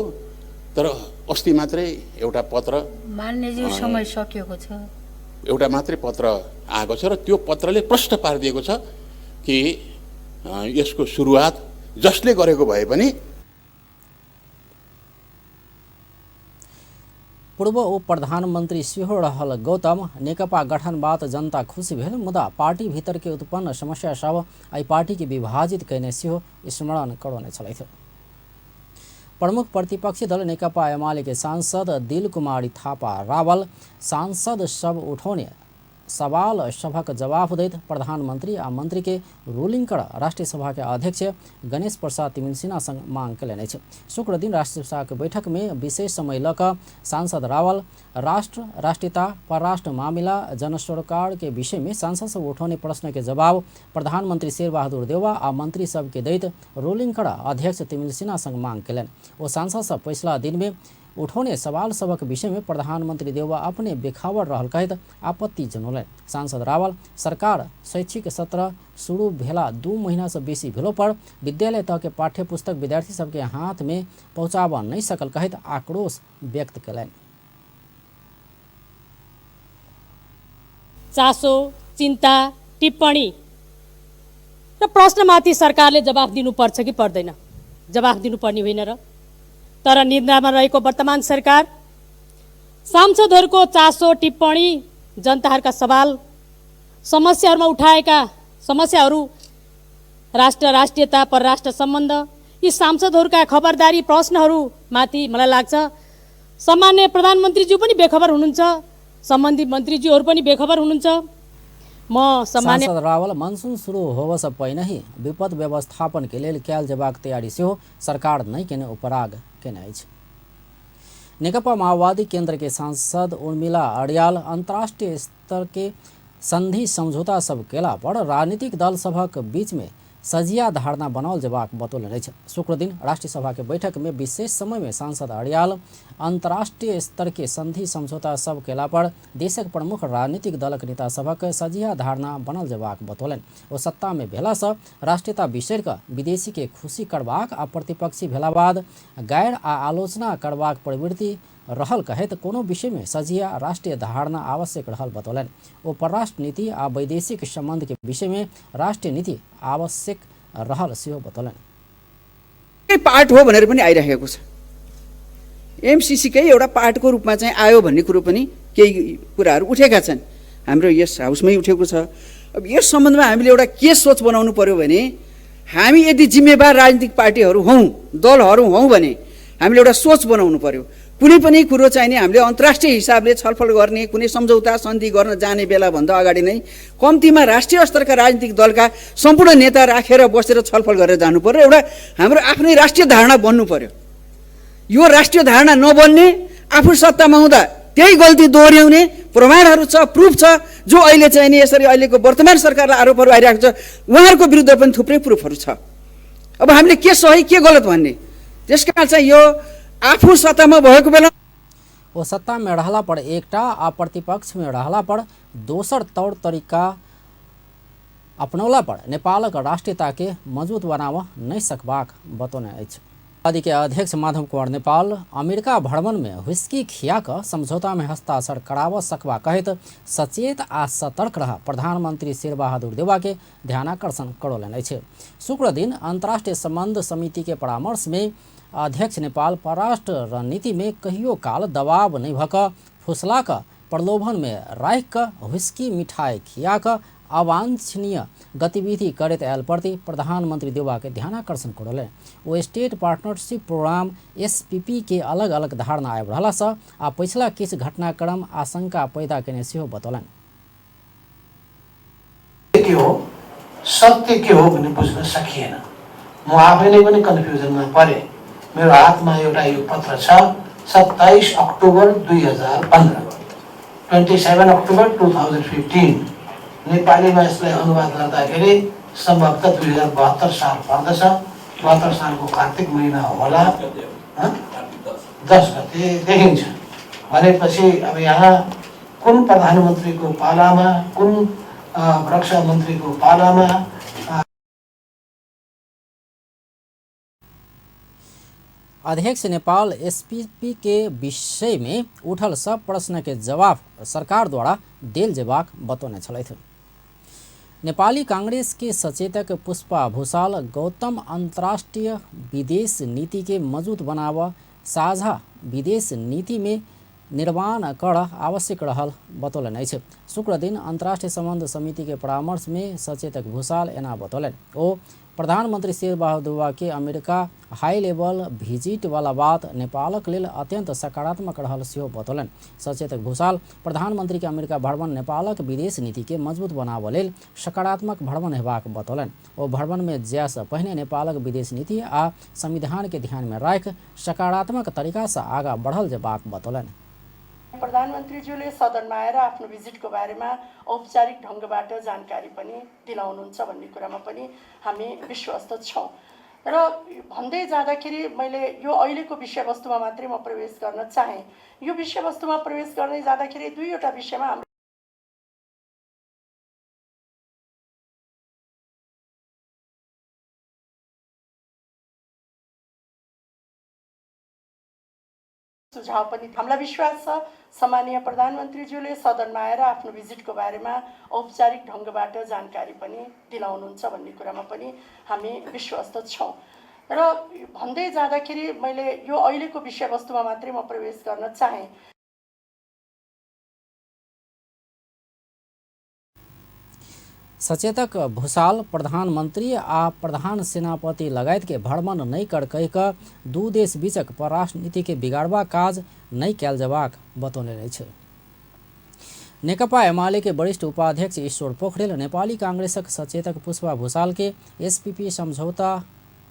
तर अस्ति मात्रै एउटा पत्र मान्यज्यू समय सकिएको छ, एउटा मात्रै पत्र आएको छ र त्यो पत्रले प्रश्न पारिदिएको छ कि यसको सुरुवात जसले गरेको भए पनि। पूर्व उप प्रधानमन्त्री सेहो रहल गौतम नेकपा गठन बाद जनता खुशी भेल, मुदा पार्टी भीतर के उत्पन्न समस्या सब एहि पार्टी के विभाजित कयने सेहो स्मरण करौने छलथि। प्रमुख प्रतिपक्षी दल नेकपा एमाले के सांसद दिल कुमारी थापा रावल सांसद सब उठौने सवाल सभक जवाफ दैत प्रधानमंत्री आ मंत्री के रूलिंग कर राष्ट्रीय सभा के अध्यक्ष गणेश प्रसाद तिमिल्सिना संग मांग कयलनि अछि। शुक्र दिन राष्ट्रीय सभा के बैठक में विशेष समय लऽ कऽ सांसद रावल राष्ट्र, राष्ट्रीयता, परराष्ट्र मामिला, जनसरोकार के विषय में सांसद सब उठौने प्रश्न के जवाब प्रधानमंत्री शेरबहादुर देउवा आ मंत्री सबके दैत रूलिंग कर अध्यक्ष तिमिल्सिना संग मांग कयलनि। ओ सांसद सब पछिला दिन में उठौने सवाल सभक विषय में प्रधानमंत्री देउवा अपने बेखबर रहल कहैत आपत्ति जनौलनि। सांसद रावल सरकार शैक्षिक सत्र शुरू भेला 2 महीना से बेसी भेलो पर विद्यालय तह के पाठ्य पुस्तक विद्यार्थी सबके हाथ में पहुँचाबऽ नहि सकल कहैत आक्रोश व्यक्त कयलनि। चासो, चिन्ता, टिप्पणी र प्रश्नमाथि सरकारले जवाफ दिनुपर्छ कि पर्दैन? जवाफ दिनुपर्ने होइन र? तर निद्रामा रहेको वर्तमान सरकार सांसदहरूको चासो, टिप्पणी, जनताहरूका सवाल, समस्याहरूमा उठाएका समस्याहरू, राष्ट्र, राष्ट्रियता, परराष्ट्र सम्बन्ध, यी सांसदहरूका खबरदारी प्रश्नहरूमाथि मलाई लाग्छ सामान्य प्रधानमन्त्रीज्यू पनि बेखबर हुनुहुन्छ, सम्बन्धित मन्त्रीज्यूहरू पनि बेखबर हुनुहुन्छ। म सामान्य सांसद रावल मनसून शुरू होबऽ पहिनहि विपद व्यवस्थापन के लेल कयल जेबाक तैयारी सेहो सरकार नहि केने उपराग केने अछि। नेकपा माओवादी केंद्र के सांसद उर्मिला अर्याल अंतर्राष्ट्रीय स्तर के संधि समझौता सब केला पर राजनीतिक दल सभक बीच में सजिया धारणा बनाओल जेबाक बतौलनि अछि। शुक्र दिन राष्ट्रीय सभा के बैठक में विशेष समय में सांसद अर्याल अंतर्राष्ट्रीय स्तर के संधि समझौता सब केला पर देशक प्रमुख राजनीतिक दलक नेता सभक सजिया धारणा बनल जेबाक बतौलनि। ओ सत्ता में भेला सँ राष्ट्रीयता बिसरि कऽ विदेशी के खुशी करबाक आ प्रतिपक्षी भेला बाद गैर आ आलोचना करबाक प्रवृत्ति रहल कहैत कोनो विषय में सजिया राष्ट्रीय धारणा आवश्यक रहल बतौलनि। ओ परराष्ट्र नीति आ वैदेशिक संबंध के विषय में राष्ट्रीय नीति आवश्यक रहल सेहो बतौलनि। पार्ट हो भनेर पनि आइरहेको छ। एमसिसीकै एउटा पार्टको रूपमा चाहिँ आयो भन्ने कुरो पनि केही कुराहरू उठेका छन्, हाम्रो यस हाउसमै उठेको छ। अब यस सम्बन्धमा हामीले एउटा के सोच बनाउनु पर्यो भने हामी यदि जिम्मेवार राजनीतिक पार्टीहरू हौँ, दलहरू हौँ भने हामीले एउटा सोच बनाउनु पर्यो। कुनै पनि कुरो चाहिँ नि हामीले अन्तर्राष्ट्रिय हिसाबले छलफल गर्ने, कुनै सम्झौता सन्धि गर्न जाने बेलाभन्दा अगाडि नै कम्तीमा राष्ट्रिय स्तरका राजनीतिक दलका सम्पूर्ण नेता राखेर बसेर छलफल गरेर जानु पर्यो। एउटा हाम्रो आफ्नै राष्ट्रिय धारणा बन्नु पर्यो। यो राष्ट्रिय धारणा नबन्ने, आफू सत्तामा हुँदा त्यही गल्ती दोहोऱ्याउने प्रमाणहरू छ, प्रुफ छ। जो अहिले चाहिँ नि यसरी अहिलेको वर्तमान सरकारलाई आरोपहरू आइरहेको छ, उहाँहरूको विरुद्ध पनि थुप्रै प्रुफहरू छ। अब हामीले के सही के गलत भन्ने, त्यसकारण चाहिँ यो आफू सत्तामा भएको बेला ओ सत्तामे रहला पर एकटा आ प्रतिपक्षमे रहला पर दोसर तौर तरीका अपनौला पर नेपालक राष्ट्रियताके मजबूत बनाबऽ नहि सकबाक बतौने अछि। आदि के अध्यक्ष माधव कुमार नेपाल अमेरिका भ्रमण में हुस्की खिया कऽ समझौता में हस्ताक्षर कराबऽ सकबा कहैत सचेत आ सतर्क रह प्रधानमंत्री शेरबहादुर देउवा के ध्यानाकर्षण करौलनि अछि। शुक्र दिन अंतर्राष्ट्रीय संबंध समिति के परामर्श में अध्यक्ष नेपाल परराष्ट्र रणनीति में कहियो काल दबाव नहि भऽ कऽ फुसला कऽ प्रलोभन में राखि कऽ हुस्की मिठाई खिया कऽ अवांछनीय गतिविधि करैत आयल प्रति प्रधानमंत्री देउवा के ध्यानाकर्षण करौलनि। ओ स्टेट पार्टनरशिप प्रोग्राम एसपीपी के अलग अलग धारणा आबि रहलासँ आ पछिला किछु घटनाक्रम आशंका पैदा केने सेहो बतौलनि। के हो सत्य के हो भन्ने बुझ्न सकिएन। म आफै नै पनि कन्फ्युजनमा परे। मेरो हातमा एउटा यो पत्र छ, 27 अक्टोबर 2015, 27 अक्टोबर 2015। नेपालीमा यसलाई अनुवाद गर्दाखेरि सम्भवतः 2072 साल पर्दछ। 72 सालको कार्तिक महिना होला, 10 गते देखिन्छ। भनेपछि अब यहाँ कुन प्रधानमन्त्रीको पालामा, कुन रक्षा मन्त्रीको पालामा अध्यक्ष नेपाल एसपीपी के विषय में उठल सब प्रश्न के जवाब सरकार द्वारा देल जेबाक बतौने छलथि। नेपाली कांग्रेस के सचेतक पुष्पा भूषाल गौतम अंतर्राष्ट्रीय विदेश नीति के मजबूत बनाव साझा विदेश नीति में निर्माण कर आवश्यक रहल बतौलनि अछि। शुक्र दिन अंतर्राष्ट्रीय संबंध समिति के परामर्श में सचेतक भूषाल एना बतौलनि। ओ प्रधानमंत्री शेरबहादुर देउवा के अमेरिका हाई लेवल विजिट वाला बात नेपालक लेल अत्यंत सकारात्मक रहल सेहो बतौलनि। सचेतक भूषाल प्रधानमंत्री के अमेरिका भ्रमण नेपालक विदेश नीति के मजबूत बनाबऽ लेल सकारात्मक भ्रमण हेबाक बतौलनि। ओ भ्रमण में जायसँ पहिने नेपालक विदेश नीति आ संविधान के ध्यान में राखि सकारात्मक तरीका से आगा बढ़ल जेबाक बतौलनि। प्रधानमन्त्रीज्यूले सदनमा आएर आफ्नो भिजिटको बारेमा औपचारिक ढङ्गबाट जानकारी पनि दिलाउनुहुन्छ भन्ने कुरामा पनि हामी विश्वस्त छौँ। र भन्दै जाँदाखेरि मैले यो अहिलेको विषयवस्तुमा मात्रै म प्रवेश गर्न चाहेँ। यो विषयवस्तुमा प्रवेश गर्दै जाँदाखेरि दुईवटा विषयमा हाम्रो सुझाव पनि हामीलाई विश्वास छ सम्माननीय प्रधानमन्त्रीज्यूले सदनमा आएर आफ्नो भिजिटको बारेमा औपचारिक ढङ्गबाट जानकारी पनि दिलाउनुहुन्छ भन्ने कुरामा पनि हामी विश्वस्त छौँ। र भन्दै जाँदाखेरि मैले यो अहिलेको विषयवस्तुमा मात्रै म प्रवेश गर्न चाहेँ। सचेतक भूषाल प्रधानमंत्री आ प्रधान सेनापति लगायत के भ्रमण नहि कर कहि कऽ दू देश बीचक परराष्ट्र नीति के बिगाड़बा काज नहि कयल जेबाक बतौने अछि। नेकपा एमाले के वरिष्ठ उपाध्यक्ष ईश्वर पोखरेल नेपाली कांग्रेसक सचेतक पुष्पा भूषाल के एसपीपी समझौता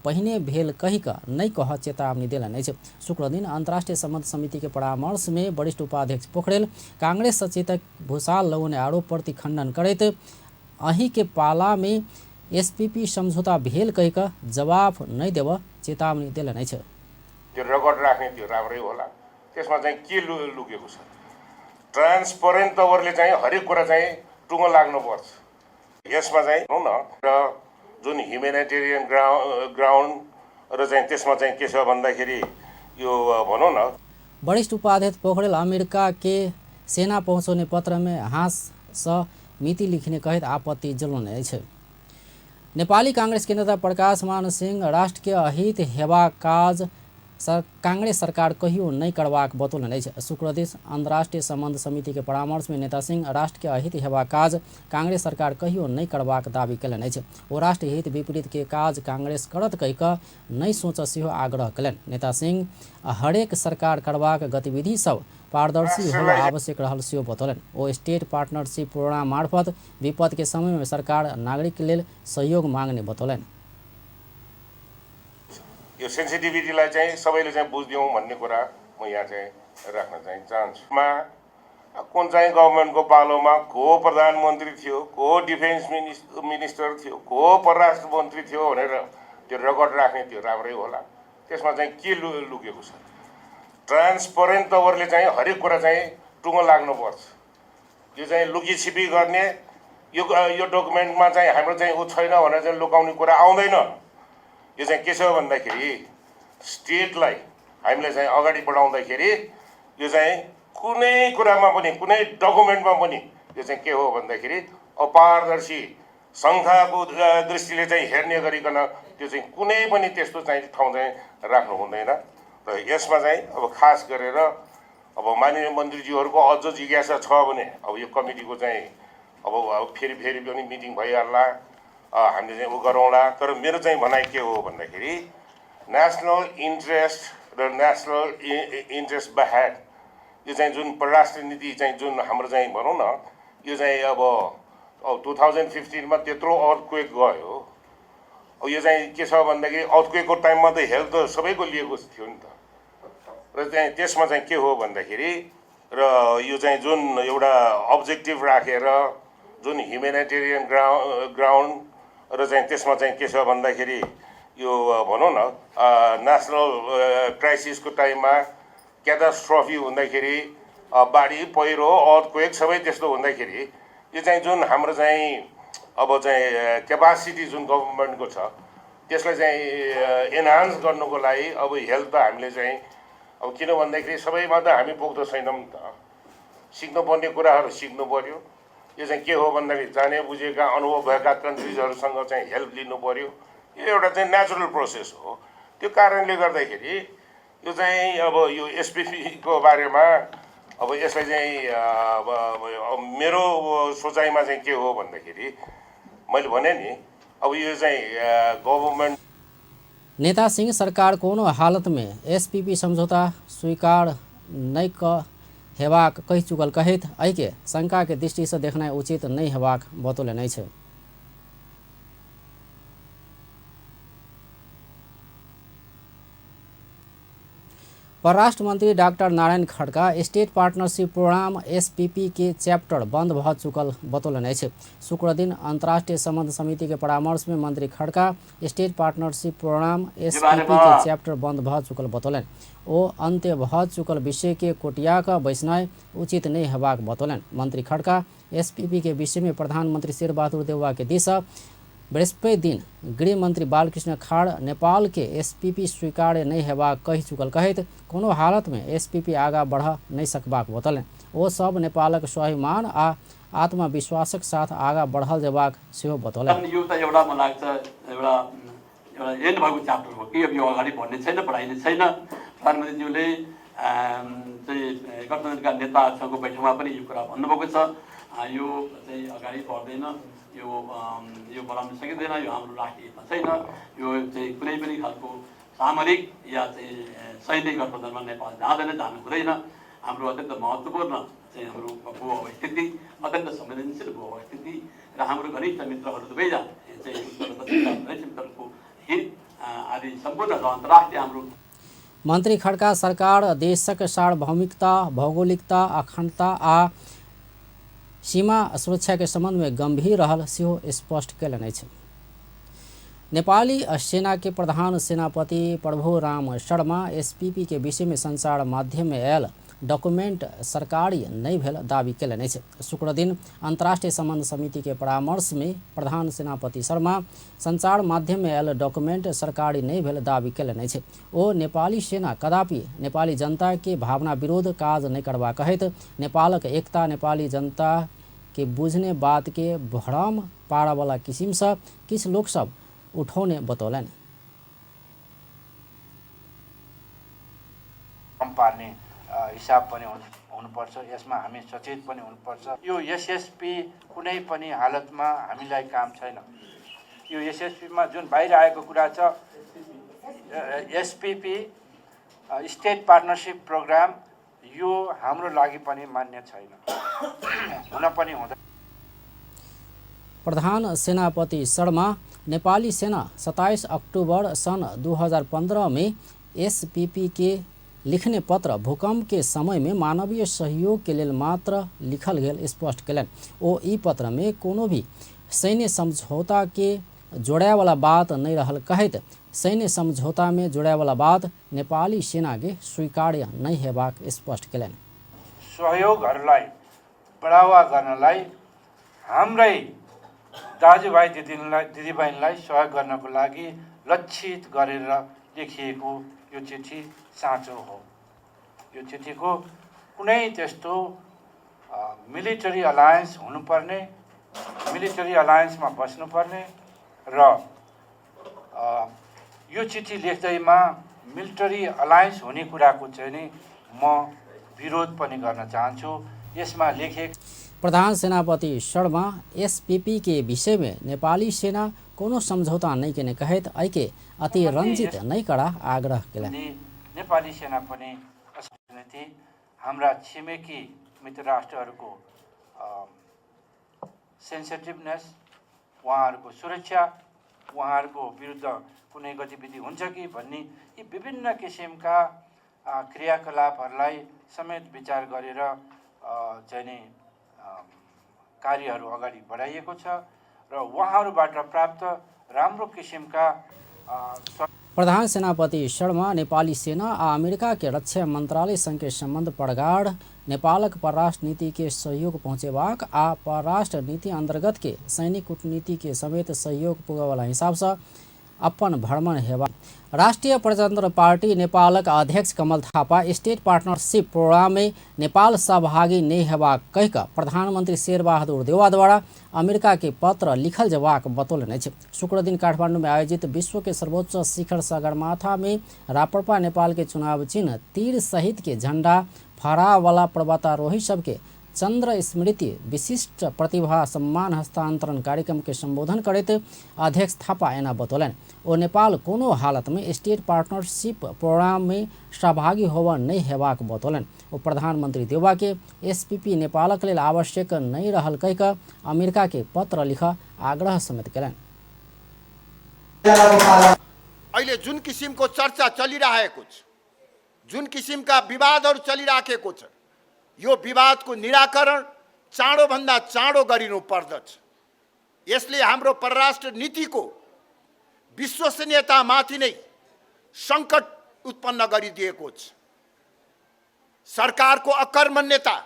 पहिने भेल कहि कऽ नहि कह चेतावनी देलनि अछि। शुक्र दिन अंतर्राष्ट्रीय संबंध समिति के परामर्श में वरिष्ठ उपाध्यक्ष पोखरेल कांग्रेस सचेतक भूषाल लगौने आरोप प्रति खंडन करैत अही के पाला में एसपीपी समझौता भेल कहि कऽ जवाब नहि देबऽ चेतावनी देलनि अछि। त्यो रेकर्ड राख्ने त्यो राम्रै होला, त्यसमा चाहिँ के लुकेको छ? ट्रान्सपरेन्ट तवरले चाहिँ हरेक कुरा चाहिँ टुङ्गो लाग्नुपर्छ। यसमा चाहिँ भनौँ न र जुन ह्युमेनिटेरियन ग्राउन्ड र चाहिँ त्यसमा चाहिँ के छ भन्दाखेरि यो भनौँ न। वरिष्ठ उपाध्यक्ष पोखरेल अमेरिका के सेना पहुँचौने पत्र में हाँस सँ मिति लिखने कहैत आपत्ति जलौने अछि। नेपाली कांग्रेस के नेता प्रकाश मान सिंह राष्ट्र के अहित हेबा काज कांग्रेस सरकार कहियो नहि करबाक बतौलनि अछि। शुक्रदिन अंतर्राष्ट्रीय संबंध समिति के परामर्श में नेता सिंह राष्ट्र के अहित हेबाक काज कांग्रेस सरकार कहियो नहि करबाक दावी कयलनि अछि। ओ राष्ट्रहित विपरीत के काज कांग्रेस करत कहि कऽ नहि सोचऽ सेहो आग्रह कयलनि। नेता सिंह हरेक सरकार करबाक गतिविधि सब पारदर्शी होबऽ आवश्यक रहल सेहो बतौलनि। ओ स्टेट पार्टनरशिप प्रोग्राम मार्फत विपद के समय में सरकार नागरिक के लेल सहयोग मांगने बतौलनि। यो सेन्सिटिभिटीलाई चाहिँ सबैले चाहिँ बुझ्यौँ भन्ने कुरा म यहाँ चाहिँ राख्न चाहिँ चाहन्छु। मा कुन चाहिँ गभर्मेन्टको पालोमा को प्रधानमन्त्री थियो, को डिफेन्स मिनिस्टर थियो, को परराष्ट्र मन्त्री थियो भनेर त्यो रेकर्ड राख्ने त्यो राम्रै होला। त्यसमा चाहिँ के लुकेको छ? ट्रान्सपरेन्ट तवरले चाहिँ हरेक कुरा चाहिँ टुङ्गो लाग्नुपर्छ। यो चाहिँ लुकीछिपी गर्ने यो यो डकुमेन्टमा चाहिँ हाम्रो चाहिँ ऊ छैन भनेर चाहिँ लुकाउने कुरा आउँदैन। यो चाहिँ के छ भन्दाखेरि स्टेटलाई हामीले चाहिँ अगाडि बढाउँदाखेरि यो चाहिँ कुनै कुरामा पनि कुनै डकुमेन्टमा पनि यो चाहिँ के हो भन्दाखेरि अपारदर्शी शङ्काको दृष्टिले चाहिँ हेर्ने गरिकन त्यो चाहिँ कुनै पनि त्यस्तो चाहिँ ठाउँ चाहिँ राख्नु हुँदैन। र यसमा चाहिँ अब खास गरेर अब माननीय मन्त्रीज्यूहरूको अझ जिज्ञासा छ भने अब यो कमिटीको चाहिँ अब फेरि फेरि पनि मिटिङ भइहाल्ला, हामीले चाहिँ उ गरौँला। तर मेरो चाहिँ भनाइ के हो भन्दाखेरि नेसनल इन्ट्रेस्ट र नेसनल इन्ट्रेस्ट बाहेक यो चाहिँ जुन परराष्ट्र नीति चाहिँ जुन हाम्रो चाहिँ भनौँ न यो चाहिँ अब 2015 त्यत्रो अर्थक्वेक गयो। अब यो चाहिँ के छ भन्दाखेरि अर्थक्वेकको टाइममा त हेल्थ त सबैको लिएको थियो नि त। र चाहिँ त्यसमा चाहिँ के हो भन्दाखेरि र यो चाहिँ जुन एउटा अब्जेक्टिभ राखेर जुन ह्युमेनिटेरियन ग्राउन्ड र चाहिँ त्यसमा चाहिँ के छ भन्दाखेरि यो भनौँ न नेसनल क्राइसिसको टाइममा क्याटास्ट्रफी हुँदाखेरि बाढी पहिरो अर्थक्वेक सबै त्यस्तो हुँदाखेरि यो चाहिँ जुन हाम्रो चाहिँ अब चाहिँ क्यापासिटी जुन गभर्मेन्टको छ त्यसलाई चाहिँ एनहान्स गर्नुको लागि अब हेल्थ त हामीले चाहिँ अब किन भन्दाखेरि सबैमा त हामी पुग्दो छैनौँ नि त। सिक्नुपर्ने कुराहरू सिक्नु पर्यो। यो चाहिँ के हो भन्दाखेरि जाने बुझेका अनुभव भएका कन्ट्रिजहरूसँग चाहिँ हेल्प लिनु पर्यो। यो एउटा चाहिँ नेचुरल प्रोसेस हो। त्यो कारणले गर्दाखेरि यो चाहिँ अब यो एसपिपीको बारेमा अब यसलाई चाहिँ अब मेरो सोचाइमा चाहिँ के हो भन्दाखेरि मैले भने नि अब यो चाहिँ गभर्मेन्ट। नेता सिंह सरकार कोनो हालत में एसपीपी समझौता स्वीकार नहि क हेबाक कहि चुकल कहैत एहिके शंका के दृष्टि से देखनाइ उचित नहि हेबाक बतौलनि अछि। परराष्ट्र मंत्री doctor Narayan Khadka state partnership programme SPP के चैप्टर बंद भ चुकल बतौलनि अछि। शुक्रदिन अंतर्राष्ट्रीय संबंध समिति के परामर्श में मंत्री Khadka state partnership programme SPP के चैप्टर बंद भ चुकल बतौलनि। ओ अंत्य भ चुकल विषय के कोटिया क बैसनाइ उचित नहि हेबाक बतौलनि। मंत्री खड़का एसपीपी के विषय में प्रधानमंत्री शेरबहादुर देउवा के दिस बृहस्पति दिन गृह मंत्री बालकृष्ण खाड़ नेपाल के एसपीपी स्वीकार्य नहि हेबाक कहि चुकल कहैत कोनो हालत में एसपीपी आगा बढ़ नहि सकबाक बतौलनि। ओ सब नेपालक स्वाभिमान आ आत्मविश्वासक साथ आगा बढ़ल जेबाक सेहो बतौलनि। यो त एउटा मलाई लाग्छ एउटा एउटा एन्ड भएको च्याप्टर हो कि अब यो अगाडि बढ्ने छैन, बढाइने छैन। प्रधानमन्त्रीज्यूले चाहिँ गठबन्धनका नेताहरूसँगको बैठकमा पनि यो कुरा भन्नुभएको छ। यो चाहिँ अगाडि बढ्दैन, यो यो बढाउन सकिँदैन, यो हाम्रो राष्ट्रिय हितमा छैन। यो चाहिँ कुनै पनि खालको सामरिक या चाहिँ सैन्य गठबन्धनमा नेपाल जाँदैन, जानु हुँदैन। हाम्रो अत्यन्त महत्त्वपूर्ण चाहिँ हाम्रो भू अवस्थिति, अत्यन्त संवेदनशील भू अवस्थिति र हाम्रो घनिष्ठ मित्रहरू दुवैजना चाहिँ उत्तर दक्षिणका घनिष्ठ मित्रहरूको हित आदि सम्पूर्ण र अन्तर्राष्ट्रिय हाम्रो। मंत्री खड़का सरकार देशक सार्वभौमिकता, भौगोलिकता, अखंडता आ सीमा सुरक्षा के संबंध में गंभीर रहल सेहो स्पष्ट कयलनि अछि। नेपाली सेना के प्रधान सेनापति प्रभु राम शर्मा एसपीपी के विषय में संचार माध्यम में आयल डॉक्यूमेंट सरकारी नहि भेल दावी कयलनि अछि। शुक्रदिन अंतर्राष्ट्रीय संबंध समिति के परामर्श में प्रधान सेनापति शर्मा संचार माध्यम में आयल डॉक्यूमेंट सरकारी नहि भेल दावी कयलनि अछि। ओ नेपाली सेना कदापि नेपाली जनता के भावना विरोध काज नहि करबा कहैत नेपालक एकता नेपाली जनता के बुझने बात के भ्रम पारऽवला किसिमसँ किछु लोकसब उठौने बतौलनि। हिसाब पनि हुनुपर्छ। यसमा हामी सचेत पनि हुनुपर्छ। यो एसएसपी कुनै पनि हालतमा हामीलाई काम छैन। यो एसएसपीमा जुन बाहिर आएको कुरा छ, एसपिपी स्टेट पार्टनरसिप प्रोग्राम, यो हाम्रो लागि पनि मान्य छैन, हुन पनि हुँदैन। प्रधान सेनापति शर्मा नेपाली सेना 27 अक्टूबर सन 2015 में एसपीपी के लिखने पत्र भूकंप के समय में मानवीय सहयोग के लेल मात्र लिखल गेल स्पष्ट केलनि। ओ ई पत्र में कोनो भी सैन्य समझौता के जोड़े वाला बात नहीं रहल कहैत सैन्य समझौता में जोड़े वाला बात नेपाली सेना के स्वीकार्य नहीं हेबाक स्पष्ट केलनि। सहयोगहरूलाई बढावा गर्नलाई हाम्रै दाजुभाइ दिदीबहिनीलाई सहयोग गर्नको लागि लक्षित गरेर लेखिएको यो चिठी साँचो हो। यो चिठीको कुनै त्यस्तो मिलिटरी अलायन्स हुनुपर्ने, मिलिटरी अलायन्समा बस्नुपर्ने र यो चिठी लेख्दैमा मिलिटरी अलायन्स हुने कुराको चाहिँ नि म विरोध पनि गर्न चाहन्छु। यसमा लेखेको प्रधान सेनापति शर्मा एसपीपी के विषय में नेपाली सेना कोनो समझौता नहीं केने कहैत एहिके अतिरंजित नहीं करा आग्रह केलनि। नेपाली सेना पनि राजनीति हाम्रा छिमेकी मित्र राष्ट्रहरूको सेन्सिटिभनेस, उहाँहरूको सुरक्षा, उहाँहरूको विरुद्ध कुनै गतिविधि हुन्छ कि भन्ने यी विभिन्न किसिमका क्रियाकलापहरूलाई समेत विचार गरेर चाहिँ नि कार्यहरू अगाडि बढाइएको छ र उहाँहरूबाट प्राप्त राम्रो किसिमका प्रधान सेनापति शर्मा नेपाली सेना आ अमेरिका के रक्षा मंत्रालय संग के संबंध प्रगाढ़ नेपालक परराष्ट्र नीति के सहयोग पहुँचेबाक आ परराष्ट्र नीति अंतर्गत के सैनिक कूटनीति के समेत सहयोग पुगयवला हिसाब से अपन भ्रमण हेबा। राष्ट्रिय प्रजातन्त्र पार्टी नेपालक अध्यक्ष कमल थापा स्टेट पार्टनरशिप प्रोग्राम में नेपाल सहभागी नहीं हेबाक कहि कऽ प्रधानमंत्री शेरबहादुर देउवा द्वारा अमेरिका के पत्र लिखल जेबाक बतौलनि अछि। शुक्रदिन काठमांडू में आयोजित विश्व के सर्वोच्च शिखर सगरमाथा में राप्रपा नेपाल के चुनाव चिन्ह तीर सहित के झंडा फहरावला पर्वतारोही सबके चंद्र स्मृति विशिष्ट प्रतिभा सम्मान हस्तांतरण कार्यक्रम के संबोधन करैत अध्यक्ष थापा एना बतौलनि। ओ नेपाल कोनो हालत में स्टेट पार्टनरशिप प्रोग्राम में सहभागी होबऽ नहि हेबाक बतौलनि। ओ प्रधानमंत्री देउवा के एसपीपी नेपालक लेल आवश्यक नहि रहल कहि कऽ अमेरिका के पत्र लिख आग्रह समेत केलनि। अहिले जुन किसिमको चर्चा चलिरहेको छ, जुन किसिमका विवादहरू चलिराखेको छ, यो विवादको निराकरण चाँडोभन्दा चाँडो गरिनु पर्दछ। यसले हाम्रो परराष्ट्र नीतिको विश्वसनीयतामाथि नै सङ्कट उत्पन्न गरिदिएको छ। सरकारको अकर्मण्यता,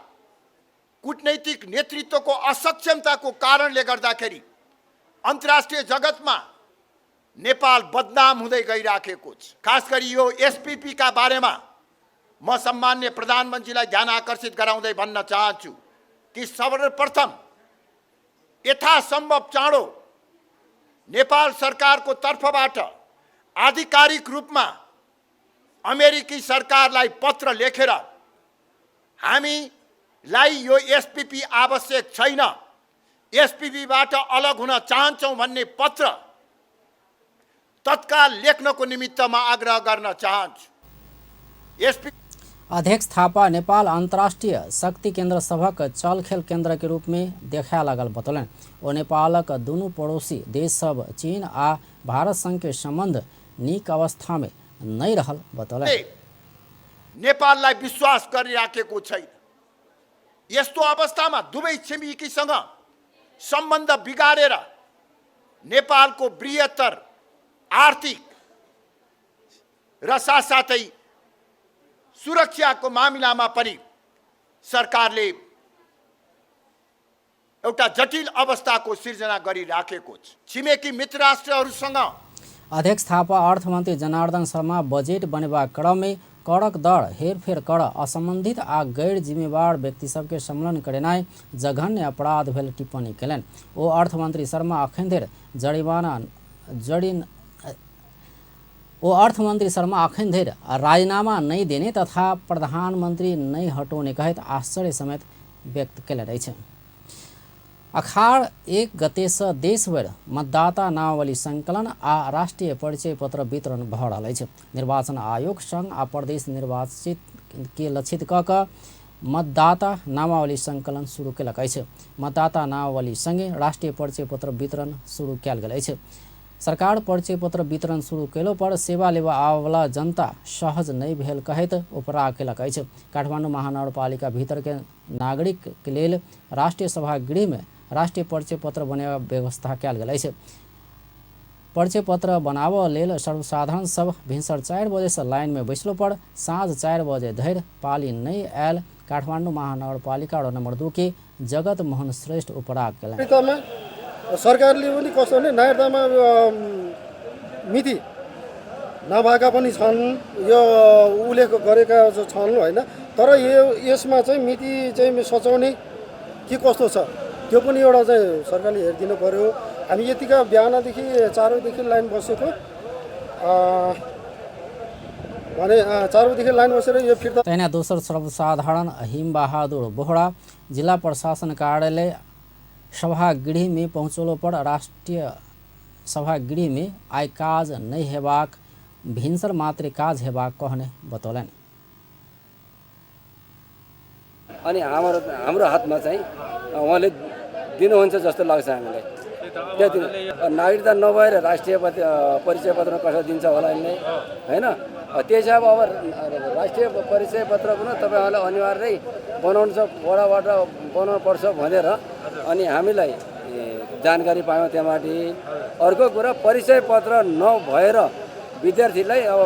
कूटनैतिक नेतृत्वको असक्षमताको कारणले गर्दाखेरि अन्तर्राष्ट्रिय जगतमा नेपाल बदनाम हुँदै गइराखेको छ। खास गरी यो एसपीपी का बारेमा म सम्मान्य प्रधानमन्त्रीलाई ध्यान आकर्षित गराउँदै भन्न चाहन्छु कि सर्वप्रथम यथासम्भव चाँडो नेपाल सरकारको तर्फबाट आधिकारिक रूपमा अमेरिकी सरकारलाई पत्र लेखेर हामीलाई यो एसपीपी आवश्यक छैन, एसपीपीबाट अलग हुन चाहन्छौँ भन्ने पत्र तत्काल लेख्नको निमित्त म आग्रह गर्न चाहन्छु। एसपी अध्यक्ष थापा नेपाल अंतर्राष्ट्रीय शक्ति केंद्र सभक चलखेल केंद्र के रूप में देखाय लागल बतौलनि। ओ नेपालक दुनू पड़ोसी देश सब चीन आ भारत संग के संबंध नीक अवस्था में नहीं रहल बतौलनि। नेपाललाई विश्वास गरिराखेको छैन। यस्तो अवस्थामा दुवै छिमेकीसँग सम्बन्ध बिगारेर नेपालको बृहत्तर आर्थिक र साथसाथै सुरक्षाको मामिलामा पनि सरकारले एउटा जटिल अवस्थाको सिर्जना गरिराखेको छ। छिमेकी मित्र राष्ट्रहरूसँग अध्यक्ष थापा अर्थमन्त्री जनार्दन शर्मा बजेट बनेबाक क्रम में करक दर हेरफेर कर असंबंधित आ गैर जिम्मेवार व्यक्ति सबके सम्मेलन करेनाइ जघन्य अपराध भेल टिप्पणी केलनि। ओ अर्थमन्त्री शर्मा अखन धरि जरिमाना ओ अर्थमन्त्री शर्मा अखन धरि राजीनामा नहि देने तथा प्रधानमन्त्री नहि हटौने कहैत आश्चर्य समेत व्यक्त कयलनि अछि। अखाड़ 1 गते से देशभरि मतदाता नामावली संकलन आ राष्ट्रिय परिचय पत्र वितरण भऽ रहल अछि। निर्वाचन आयोग संघ आ प्रदेश निर्वाचित के लक्षित कऽ कऽ मतदाता नामावली संकलन शुरू केलक अछि। मतदाता नामावली सँगे राष्ट्रिय परिचय पत्र वितरण शुरू कयल गेल अछि। सरकार परिचय पत्र वितरण शुरू कयलो पर सेवा लेबऽ आबयवला जनता सहज नहि भेल कहैत उपराग केलक अछि। काठमाडौँ महानगरपालिका भीतर के नागरिक के लेल राष्ट्रिय सभागृह में राष्ट्रिय परिचय पत्र बनेबाक व्यवस्था कयल गेल अछि। परिचय पत्र बनाबऽ लेल सर्वसाधारण सब भिनसर 4 बजे से लाइन में बैसलो पर साँझ 4 बजे धरि पाली नहि आयल काठमाडौँ महानगरपालिका वडा नम्बर 2 के जगत मोहन श्रेष्ठ उपराग केलनि। सरकारले पनि कस्तो भने नागरिकतामा मिति नभएका पनि छन्, यो उल्लेख गरेका छन् होइन, तर यो यसमा चाहिँ मिति चाहिँ सचाउने के कस्तो छ त्यो पनि एउटा चाहिँ सरकारले हेरिदिनु पर्यो। हामी यतिका बिहानदेखि 4 बजेदेखि लाइन बसेको भने 4 बजेदेखि लाइन बसेर यो फिर्ता। तहिना दोसर सर्वसाधारण हिमबहादुर बोहरा जिल्ला प्रशासन कार्यालय सभागृह में पहुँचलो पर राष्ट्रिय सभागृह में आइ काज नहि हेबाक, भिनसर मात्रै काज हेबाक कहने बतौलनि। अनि हाम्रो हातमा चाहिँ उहाँले दिनुहुन्छ जस्तो लाग्छ हामीलाई। त्यति नागरिकता नभएर राष्ट्रिय परिचय पत्र कसरी दिन्छ होला यसले होइन। त्यसो अब राष्ट्रिय परिचय पत्र पनि तपाईँहरूलाई अनिवार्य बनाउनु छ, वडाबाट बनाउनु पर्छ भनेर अनि हामीलाई जानकारी पायौँ त्यहाँबाट। अर्को कुरा परिचय पत्र नभएर विद्यार्थीलाई अब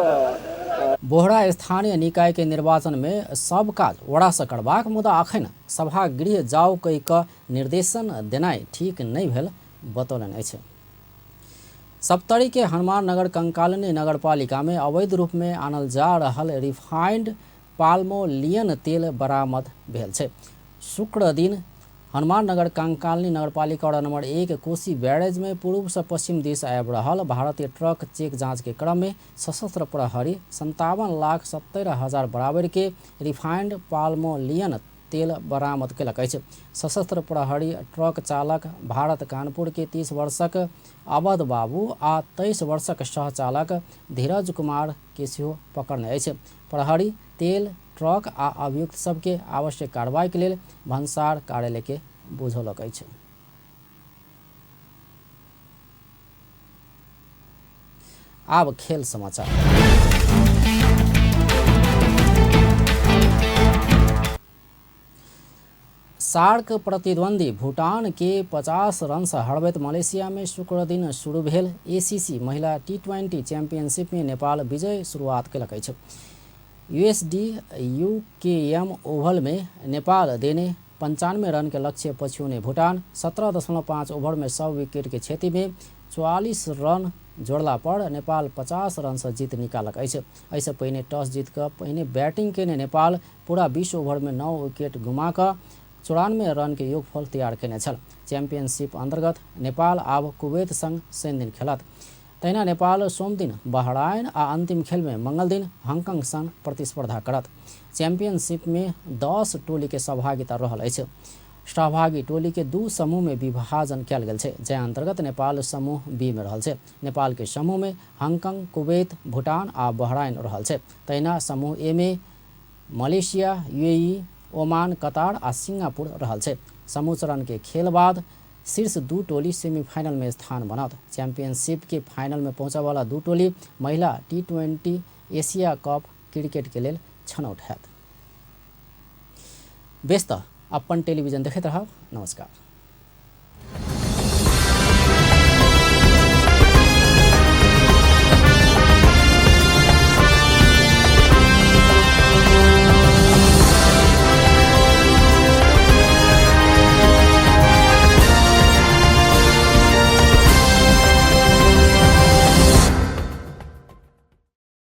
बोहरा स्थानीय निकाय के निर्वाचन में सब काज वड़ा से करबाक मुदा अखन सभागृह जाओ कहि कऽ निर्देशन देनाइ ठीक नहि भेल बतौलनि अछि। सप्तरी के हनुमाननगर कंकालिनी नगरपालिका में अवैध रूप में आनल जा रहल रिफाइंड पाल्मोलियन तेल बरामद भेल छै। शुक्र दिन हनुमाननगर कंकालिनी नगरपालिका वडा नंबर 1 कोसी बैरेज में पूर्व से पश्चिम दिश आबि रहल भारतीय ट्रक चेक जांच के क्रम में सशस्त्र प्रहरी 57,70,000 बराबर के रिफाइंड पाल्मोलियन तेल बरामद केलक अछि। सशस्त्र प्रहरी ट्रक चालक भारत कानपुर के 30 वर्षक अवध बाबू आ 23 वर्षक सहचालक धीरज कुमार के सेहो पकड़ने अछि। प्रहरी तेल ट्रक आ अभियुक्त सबके आवश्यक कार्रवाई के लेल भन्सार कार्यालय के बुझौलक अछि। आब खेल समाचार। सार्क प्रतिद्वंदी भूटान के 50 रन से हरबैत मलेशिया में शुक्र दिन शुरू भेल एसीसी महिला T20 championship में नेपाल विजय शुरुआत केलक अछि। यूएसडी यूकेएम ओभल में नेपाल देने 95 रन के लक्ष्य पछ्यौने भूटान 17.5 ओभर में सब विकेट के क्षति में 44 रन जोड़ला पर नेपाल 50 रन से जीत निकालक अछि। एहिसँ पहिने टॉस जीत कऽ पहिने बैटिंग केने नेपाल पूरा 20 ओभर में 9 विकेट गुमा कऽ 94 रन के योगफल तैयार केने छल। चैंपियनशिप अंतर्गत नेपाल आब कुवैत संग शनिदिन खेलत। तहिना नेपाल सोमदिन बहराइन आ अंतिम खेल में मंगलदिन हांगकांग संग प्रतिस्पर्धा करत। चैंपियनशिप में 10 टोली के सहभागिता रहल अछि। सहभागी टोली के 2 समूह में विभाजन कयल गेल छै, जाहि अंतर्गत नेपाल समूह बी में रहल छै। नेपाल के समूह में हांगकांग, कुवैत, भूटान आ बहराइन रहल छै। तहिना समूह ए में मलेशिया, यूएई, ओमान, कतार आ सिंगापुर रहल छै। समूह चरण के खेल बाद शीर्ष 2 टोली सेमीफाइनल में स्थान बनाओत। चैंपियनशिप के फाइनल में पहुंचय वाला 2 टोली महिला T20 Asia cup cricket के लेल छनौट हैत। बेस त अपन टेलीविजन देखैत रहब। नमस्कार।